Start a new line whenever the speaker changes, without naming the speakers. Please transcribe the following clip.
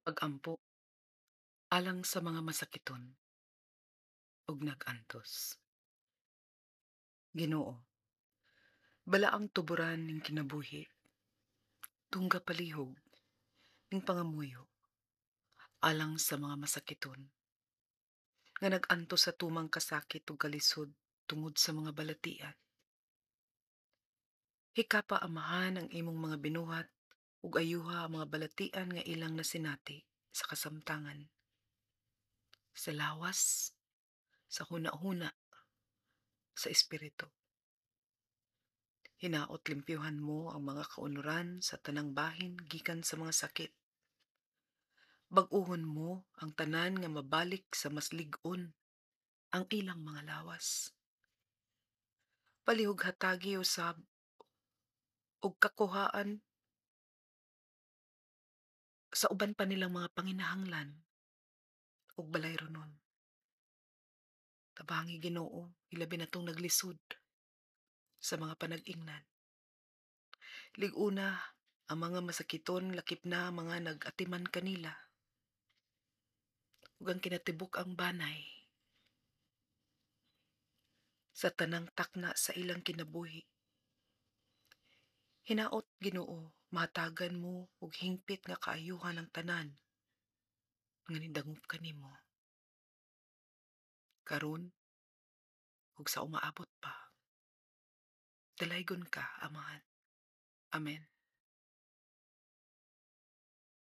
Pag-ampo alang sa mga masakiton ug nag-antos. Ginoo, balaang tuburan ning kinabuhi, tungga palihog ning pangamuyo alang sa mga masakiton nga nag-antos sa tumang kasakit ug kalisod tungod sa mga balatian. Hikapa, Amahan, ang imong mga binuhat ug ayuha ang mga balatian nga ilang nasinati sa kasamtangan. Sa lawas, sa huna-huna, sa espiritu. Hinaot limpyuhan mo ang mga kaunuran sa tanang bahin gikan sa mga sakit. Bag-uhon mo ang tanan nga mabalik sa mas lig-on ang ilang mga lawas. Palihog hatagi usab og kakuhaan sa uban pa nilang mga panginahanglan ug balayronon. Tabangi, Ginoo, hilabi na tong naglisod sa mga panag-ingnan. Lig-una ang mga masakiton, lakip na ang mga nag-atiman kanila ug ang kinatibuk-ang banay sa tanang takna sa ilang kinabuhi. Hinaot, Ginoo, mahatagan mo og hingpit nga kaayuhan ang tanan nga nidangop kanimo. Karon ug sa umaabot pa. Dalaygon ka, Amahan. Amen.